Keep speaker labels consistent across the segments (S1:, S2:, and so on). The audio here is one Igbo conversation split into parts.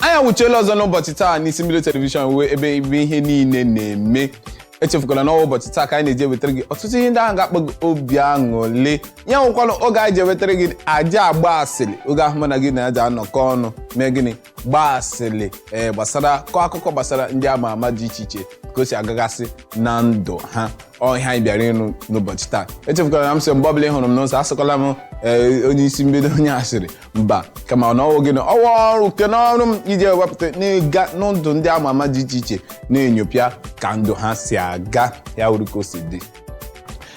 S1: Anyị awụchiela ọzọ n'ụbọchị taa n'Isi Mbido Television, wee ebe ebe ihe niile na-eme. Echefukwala n'ọnwa ụbọchị taa ka anyị na-eji ewetara gị ọtụtụ ihe ndị ahụ ga-akpọ gị obi aṅụrị. Ya nwekwanụ oge anyị ji ewetara gị aja agba asịrị, oge ahụ mụ na gị na-aja anọkọ ọnụ mee gịnị? Gbaa asịrị, ee, gbasara kọọ akụkọ gbasara ndị ama ama dị iche iche, ka o si agagasị na ndụ ha. Ọ ihe anyị bịara ịnụ n'ụbọchị taa. Echefukwala na m sị, mgbe ọbụla ị hụrụ m n'ụzọ, asịkwala m, ee, onye isi mbido, onye asịrị. Mba, kama na ọwụ gịnị? Ọwa ọrụ ke n'ọrụ m iji ewepụta n'ịga n'ndụ ndị ama ama dị iche iche, na-enyopịa ka ndụ ha si aga, ya wuru ka o si dị.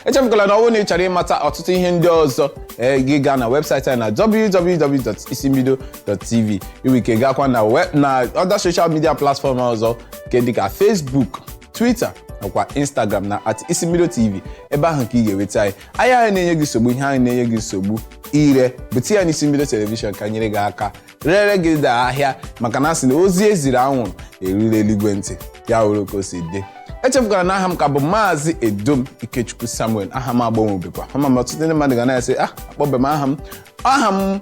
S1: Echefukwala na ọ bụrụ na ị chọrọ ịmata ọtụtụ ihe ndị ọzọ, ee, gị gaa na webụsaịtị anyị na www.isimbido.tv. Inwe ike gakwa na web na other social media platform ọzọ nke dịka Facebook, Twitter nakwa Instagram na @isimbidotv. Ebe ahụ ka ị ga-enweta anyị. Anyị na-enye gị nsogbu, ihe anyị na-enye gị nsogbu ire, bute ya n'Isi Mbido Television ka nyere gị aka rere gị daa ahịa, maka na asị na ozi eziri anwụrụ eruru eluigwe ntị. Ya wuru ka o si dị. Echefukwara na aha m ka bụ Maazị Edom Ikechukwu Samuel. Aha m agbanwebekwa ama m. Ọtụtụ ndị mmadụ ga na-asị, ah, akpọbe m aha m. Aha m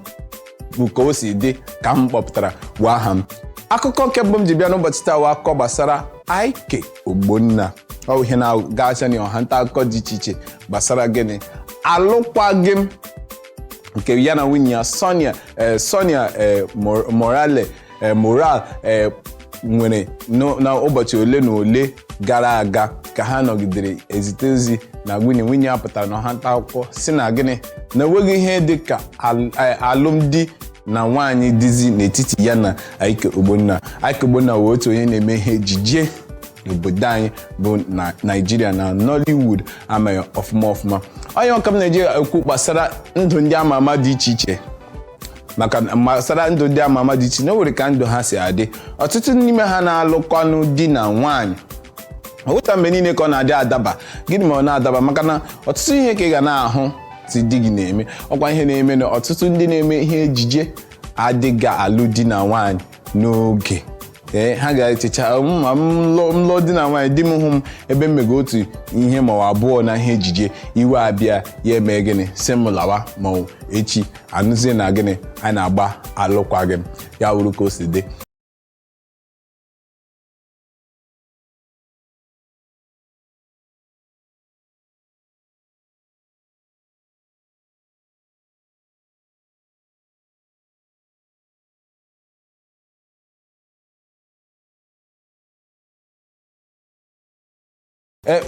S1: bụ ka o si dị ka m kpọpụtara bụ aha m. Akụkọ nke mbụ m ji bịa n'ụbọchị taa wụ akụkọ gbasara Ike Ogbonna. Ọ bụ ihe na-agacha n'ọha nta akụkọ dị iche iche gbasara gịnị? Alụkwaghị m nke ya na nwunye ya Sonia, Sonia Morale, Moral, nwere n'ụbọchị ole na ole gara aga, ka ha nọgidere ezite ozi na nwunye ya pụtara n'ọha nta akụkọ si na gịnị? Na enweghị ihe dị ka alụmdi na nwaanyị dịzi n'etiti ya na Ike Ogbonna. Ike Ogbonna wee otu onye na-eme ihe ejije n'obodo anyị bụ na Naijiria, na Nollywood amaghị ọfụma ọfụma. Onye ọka m na-eji ekwu gbasara ndụ ndị ama ama dị iche iche, maka gbasara ndụ ndị ama ama dị iche na o nwere ka ndụ ha si adị. Ọtụtụ n'ime ha na-alụkwanụ di na nwaanyị, ọwụta mgbe niile ka ọ na-adị adaba. Gịnị ma ọ na-adaba? Maka na ọtụtụ ihe ka ị ga na-ahụ si di gị na-eme, ọkwa ihe na-eme na ọtụtụ ndị na-eme ihe ejije adịghị alụ di na nwaanyị n'oge. Ee, ha ga-echecha ma m lụọ di na nwaanyị, di m hụ m ebe m mego otu ihe ma ọ abụọ na ihe ejije, iwe abịa, ya eme gịnị? Si m lawa. Ma echi anụzie na gịnị? A na-agba alụkwaghị m. Ya wuru ka o si dị.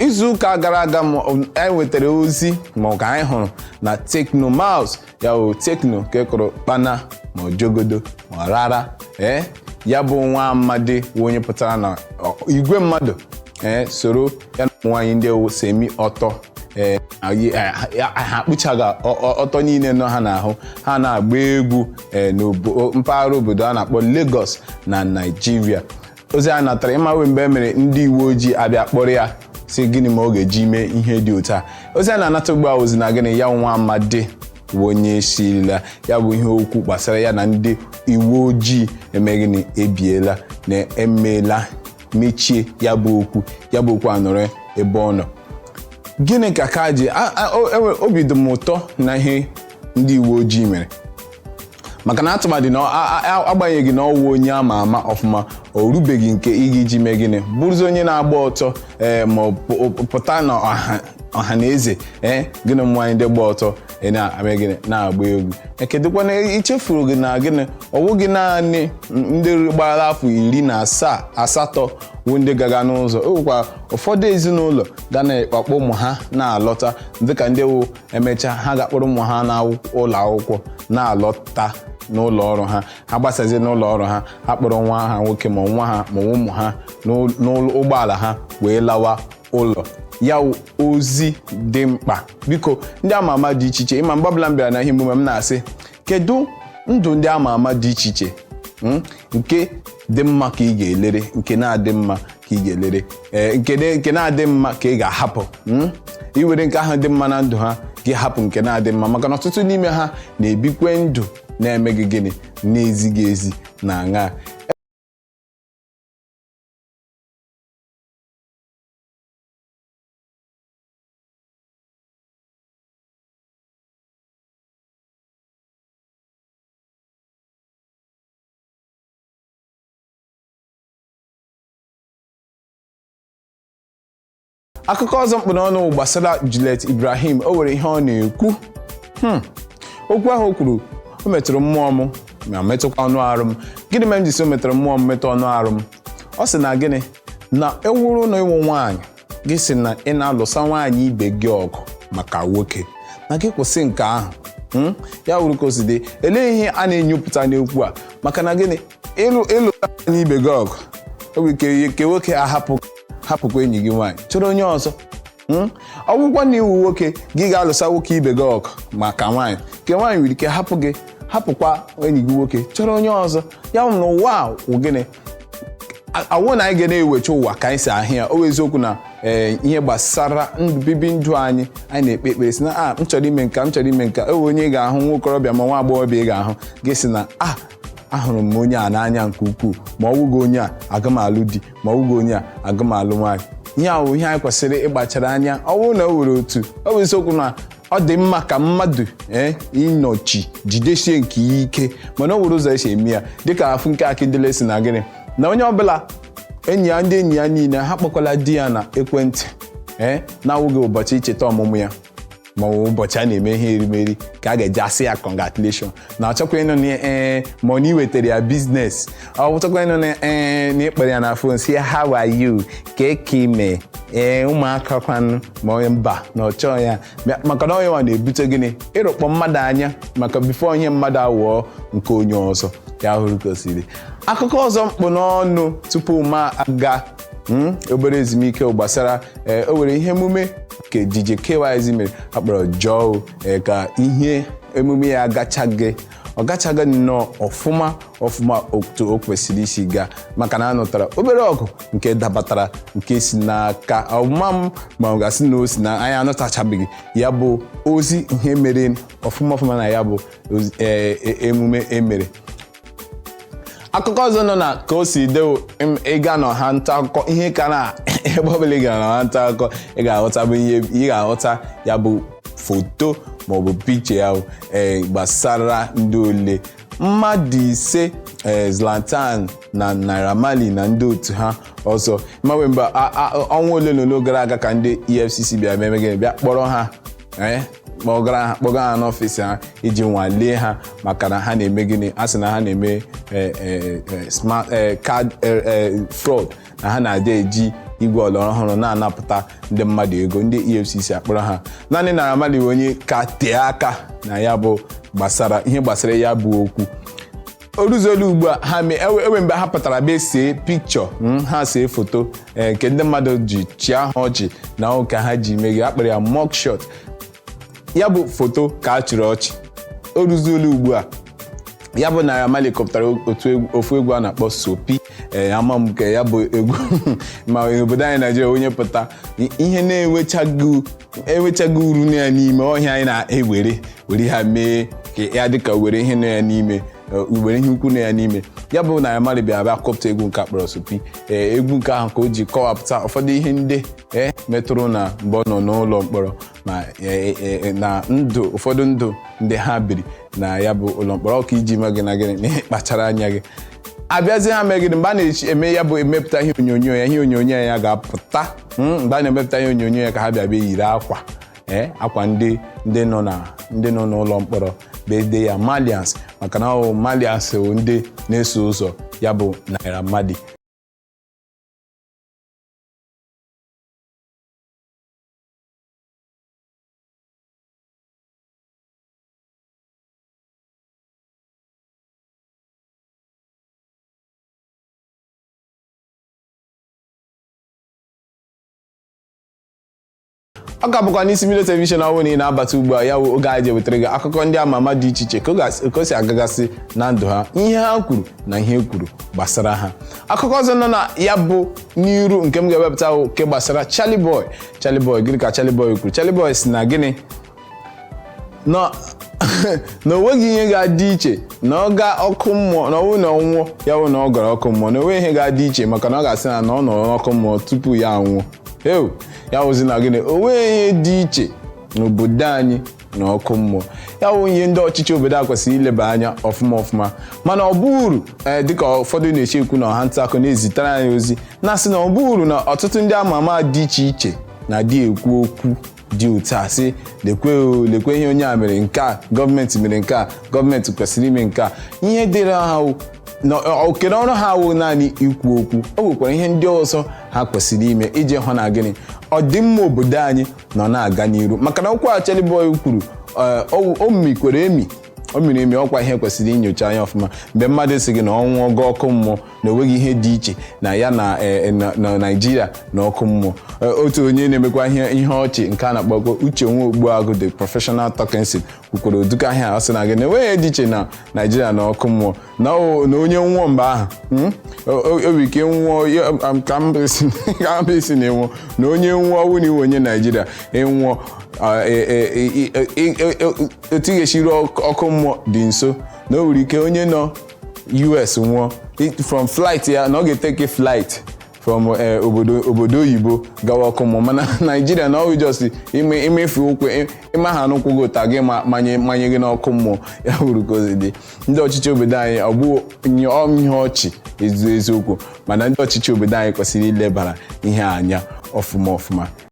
S1: Izu ụka gara aga anyị nwetara ozi, ma ọ ka anyị hụrụ na Tekno Miles, ya bụ Tekno nke kụrụ kpana ma jogodo ma rara, ee, ya bụ nwa amadi bụ onye pụtara na igwe mmadụ, ee, soro ya na nwaanyị ndị ewu semi ọtọ, ee, ha akpụchaghị ọtọ niile nọ ha n'ahụ, ha na-agba egwu, ee, n'obo mpaghara obodo a na-akpọ Lagos na Naịjirịa. Ozi a natara ịmawe mgbe e mere ndị uwe ojii abịa kpọrọ ya, si gịnị ma ọ ga-eji mee ihe dị otu a. Ozi a na-anata ugbu a ozi na gịnị? Ya nwa amadi bụ onye sirila ya bụ ihe okwu gbasara ya na ndị uwe ojii eme gịnị? Ebiela na emeela mechie ya bụ okwu. Ya bụ okwu anọrọ ebe ọ nọ. Gịnị ka ji obi dị m ụtọ na ihe ndị uwe ojii mere, maka na atụmadị na agbanyeghị na ọwụ onye ama ama ọfụma, o rubeghị nke ị ga-iji mee gịnị? Bụrụzi onye na-agba ọtọ, ee, ma ọ pụta na ọha na eze, ee, gịnị, nwaanyị ndị gba ọtọ na-eme gịnị? Na-agba egwu. Ekedịkwana ichefuru gị na gịnị? Ọwụ gị naanị ndị gbara afọ 17 8 bụ ndị gaga n'ụzọ. O nwekwa ụfọdụ ezinụlọ ga na-akpọ ụmụ ha na-alọta, dịka ndị wụ emechaa ha ga-akpọrọ ụmụ ha na ụlọ akwụkwọ na-alọta n'ụlọ ọrụ ha. Ha gbasazie n'ụlọ ọrụ ha, ha kpọrọ nwa ha nwoke ma nwa ha ma ụmụ ha n'ụgbọala ha wee lawa ụlọ. Ya ozi dị mkpa, biko, ndị ama ama dị iche iche, ịma mgbe ọbụla m bịara na ihe emume m na-asị, kedu ndụ ndị ama ama dị iche iche, nke dị mma ka ị ga-elere, nke na-adị mma ka ị ga-elere, ee, nke na-adị mma ka ị ga-ahapụ, iwere nke ahụ dị mma na ndụ ha, gị hapụ nke na-adị mma, maka na ọtụtụ n'ime ha na-ebikwe ndụ na-eme gị gịnị? Na-ezighị ezi na aṅaa. Akụkọ ọzọ mkpụ n'ọnụ gbasara Juliet Ibrahim. O nwere ihe ọ na-ekwu. Okwu ahụ o kwuru, o metụrụ mmụọ m ma metụkwa ọnụ arụ m. Gịnị mere m ji sị o metụrụ mmụọ m, metụ ọnụ arụ m? Ọ sị na gịnị na ewuru na ịwụ nwaanyị, gị sị na ị na-alụsa nwaanyị ibe gị ọgụ maka nwoke, na gị kwụsị nke ahụ. Ya wuru ka o si dị. Elee ihe a na-enyopụta n'okwu a? Maka na gịnị, ịlụ ịlụsa nwaanyị ibe gị ọgụ, o nwere ike ke nwoke ahapụ hapụkwa enyi gị nwaanyị, chọrọ onye ọzọ. Ọ bụrụkwa na iwu nwoke, gị ga-alụsa nwoke ibe gị ọgụ maka nwaanyị, nke nwaanyị nwere ike hapụ gị, hapụkwa enyi gị nwoke, chọrọ onye ọzọ. Ya bụ na ụwa a wụ gịnị awụ na anyị ga na-ewecha ụwa ka anyị si ahụ ya. O wụ eziokwu na ihe gbasara ndụ, bibi ndụ anyị, anyị na-ekpe ekpere si na a m chọrọ ime nka, m chọrọ ime nka. Ewe onye ị ga-ahụ, nwa okorobịa ma nwa agbọghọbịa, ị ga-ahụ gị sị na a ahụrụ m onye a n'anya nke ukwuu, ma ọ wụghị onye a aga m alụ di, ma ọ wụghị onye a aga m alụ nwaanyị. Ihe ahụ ihe anyị kwesịrị ịgbachara anya. Ọ bụrụ na o nwere otu ọ bụ eziokwu na ọ dị mma ka mmadụ ịnọchi jidesie nke ya ike, mana o nwere ụzọ esi eme ya. Dịka Funke Akindele si na gịnị, na onye ọbụla enyi ya, ndị enyi ya niile ha kpọkwala di ya na ekwentị na-awụghị ụbọchị icheta ọmụmụ ya, ma ọ bụ ụbọchị a na-eme ihe erimeri ka a ga-eji asị ya congratulation, na ọchọkwa ịnụ na ma ọ na iwetara ya business, ọ chọkwa ịnụ na na ịkpọrọ ya na phone si ya, "How are you? Ka eke ime ụmụaka kwanụ?" Ma onye mba na ọ chọọ ya, maka na onye nwa na-ebute gịnị, ịrụkpọ mmadụ anya, maka before ihe mmadụ awụọ nke onye ọzọ. Ya hụrụ ka o siri. Akụkọ ọzọ mkpụ n'ọnụ tupu ma aga obere ezumike gbasara o nwere ihe emume nke DJ KYZ mere akpọrọ Jọọ. Ka ihe emume ya agachaghị, ọ gachaghị nnọọ ọfụma ọfụma otu o kwesịrị isi gaa, maka na a nụtara obere ọgụ nke dabatara, nke si n'aka ọmụma m, ma ọ gasị na o si na anyị anụtachabeghị ya bụ ozi ihe mere ọfụma ọfụma na ya bụ emume emere. Akụkọ ọzọ nọ na ka o si de, ịga n'ọha nta akụkọ, ihe ka na ebe ọbụla ị gara n'ọha nta akụkọ, ị ga-aghọta bụ ihe ị ga-aghọta ya bụ foto maọbụ pikcha ya gbasara ndị ole mmadụ 5, Zlatan na Naira Marley na ndị otu ha ọzọ. Mawe mgbe ọnwa ole na ole gara aga ka ndị EFCC bịa meme gịnị, bịa kpọrọ ha, kpọgara ha, kpọga ha n'ọfịs ha iji nwalee ha, maka na ha na-eme gịnị, a sị na ha na-eme smart card fraud, na ha na-adị eji igwe ọlọrọ ọhụrụ na-anapụta ndị mmadụ ego. Ndị EFCC akpọrọ ha. Naanị Naira Marley onye ka tee aka na ya bụ gbasara ihe gbasara ya bụ okwu oruzuolu ugbu a. Ha mee ewe mgbe ha pụtara bịa see pikchọ, ha see foto nke ndị mmadụ ji chịa ha ọchị na ụka ha ji meghe akpọrọ ya mug shot. Ya bụ foto ka a chịrị ọchị. O ruzuolu ugbu a, ya bụ Naira Marley kọpụtara otu ofu egwu a na-akpọ Sopi. Ama m nke ya bụ egwu, ma obodo anyị Naijiria, onye pụta ihe na-enwechaghị enwechaghị uru nọ ya n'ime ọhịa, anyị na-ewere were ha mee ka ya dịka were ihe nọ ya n'ime, were ihe ukwu nọ ya n'ime. Ya bụ Naira Marley bịa bịa kọpụta egwu nke akpọrọ Sopi. Egwu nke ahụ ka o ji kọwapụta ụfọdụ ihe ndị metụrụ na mgbe ọ nọ n'ụlọ mkpọrọ, ma na ndụ, ụfọdụ ndụ ndị ha biri na ya bụ ụlọ mkpọrọ. Ọka iji ma gị na gịnị na ihe kpachara anya gị abịazi ha mee gịnị mgbe a na-eme ya bụ emepụta ihe onyonyo ya, ihe onyonyo ya ga-apụta. Mgbe a na-emepụta ihe onyonyo ya ka ha bịa bịa yiri akwa akwa ndị nọ na ndị nọ n'ụlọ mkpọrọ, bede ya Malians, maka na ọ Malians bụ ndị na-eso ụzọ ya bụ Naira Marley. Ọ ka bụkwa n'isi mbido telivishọn. Ọ bụrụ na ị na-abata ugbu a, ya bụ oge anyị ji ewetara gị akụkọ ndị ama ama dị iche iche, ka o si agagasị na ndụ ha, ihe ha kwuru na ihe e kwuru gbasara ha. Akụkọ ọzọ nọ na ya bụ n'iru nke m ga-ewepụta bụ nke gbasara Charlie Boy. Charlie Boy, gịnị ka Charlie Boy kwuru? Charlie Boy si na gịnị, na o nweghị ihe ga-adị iche na ọ gaa ọkụ mmụọ, na ọ bụrụ na ọ nwụọ, ya bụ na ọ gara ọkụ mmụọ, na o nweghị ihe ga-adị iche, maka na ọ ga-asị na ọ nọrọ n'ọkụ mmụọ tupu ya anwụọ. Ew, ya wụzi na gịnị, o nweghị ihe dị iche n'obodo anyị na ọkụ mmụọ. Ya wụ ihe ndị ọchịchị obodo a kwesịrị ileba anya ọfụma ọfụma. Mana ọ bụ uru, dịka ụfọdụ na-eche ekwu na ọha nta akụkọ na-ezitere anyị ozi na-asị na ọ bụ uru na ọtụtụ ndị ama ama dị iche iche na-adị ekwu okwu dị otu a, sị lekwe o, lekwe ihe onye a mere nke a, gọọmenti mere nke a, gọọmenti kwesịrị ime nke a. Ihe dịrị ha wụ na okere ọrụ ha wụ naanị ikwu okwu. O nwekwara ihe ndị ọzọ ha kwesịrị ime iji hụ na gịnị, ọdịmma obodo anyị nọ na-aga n'iru. Maka na okwu a Charlie Boy kwuru, o mikwere emi, o miri emi. Ọkwa ihe kwesịrị inyocha anya ọfụma. Mgbe mmadụ si gị na ọnwụ ọgọ ọkụ mmụọ, na onweghị ihe dị iche na ya na Naijiria na ọkụ mmụọ. Otu onye na-emekwa ihe ọchị nke a na-akpọkwa Uche Nwaogbuagụ, the professional talking, kwukwara oduka ahịa. Ọ sị na gị na enweghị ihe dị iche na Naijiria na ọkụ mmụọ, na onye nwụọ mgbe ahụ, o nwere ike nwụọ ka m esi na ịnwụọ, na onye nwụọ ọwụ na iwe onye Naijiria ịnwụọ, otu ị ga-esi ruo ọkụ mmụọ dị nso, na o nwere ike onye nọ US nwụọ, from flight ya na ọ ga-eteke flight from obodo oyibo gawa ọkụ mmụọ. Mana Naijiria na ọ just ime imefu ụkwụ, ịma ha n'ụkwụ gị ụta gị manye gị n'ọkụ mmụọ. Ya bụrụ ka o si dị, ndị ọchịchị obodo anyị, ọ bụ ihe ọchị eziokwu, mana ndị ọchịchị obodo anyị kwesịrị ilebara ihe anya ọfụma ọfụma.